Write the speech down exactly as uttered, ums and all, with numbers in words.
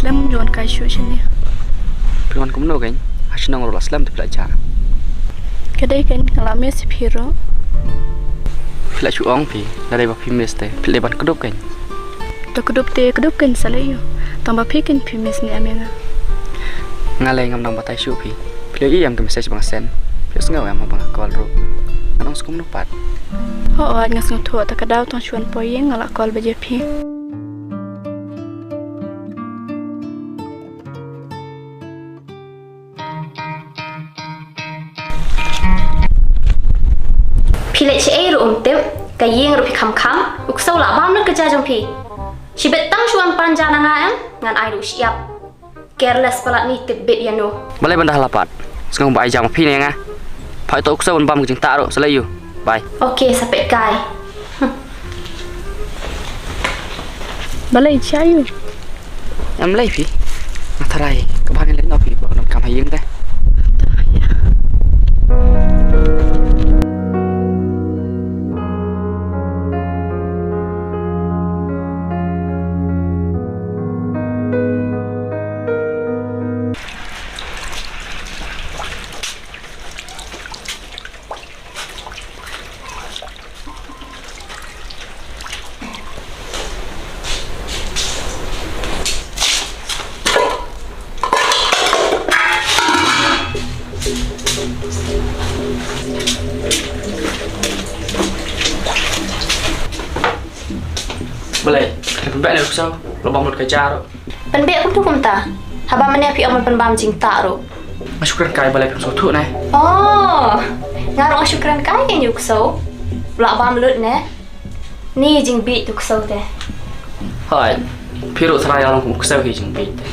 Slem, ym ju wan kai shuh shane. Phi wan kumno keiñ? Ha shnong ruh la slem te phi la jah. Ka dei keiñ, nga la miss phi ruh. Phi la shu ong phi, lada ba phi miss te phi la dei ban kdup keiñ. To kdup te kdup keiñ sa lei ïoh. Tang ba phi keiñ phi miss ne em ïa nga? Nga lei ngam nang batai shuh phi. Phi la ïohi em ka message ba nga send? Phi sngew em haba nga call ruh? Nga ong sa kumno pat? Hooid, nga sngewthuh, te ka daw tang shu wan poi ïing nga la call bad ïa phi. Phi leit shaei ruh ym tip, ka ïing ruh phi kham kham, u ksew lah bam lut ka jia jong phi. Shibit tang shu wan pan jia na nga em, ngan ai ruh shyiap. Careless palat, ni tip bit ïa no. Balei ban da hala pat? Sngewbha ai jia ma phi ne nga? Phai to u ksew un bam ka jingtah ruh, sa lei ïoh. Bye. Okay, sa peit kai. Balei, sha ïoh? Em lei phi. Nga tharai ka ba ngan leit noh phi, ba ngan kam ha ïing te. Balei, pynbeit ne u ksew? La bam lut ka jia ruh. Pynbeit kumtu kumta. Haba mynne phi ong ban pynbam jingtah ruh. Nga shu kren kai, balei phim sngewthuh ne? Oh, nga ruh nga shu kren kai, keiñ u ksew la bam lut ne. Ni jingbieit u ksew te. Hooid, phi ruh tharai la long kum u ksew hi jingbieit te.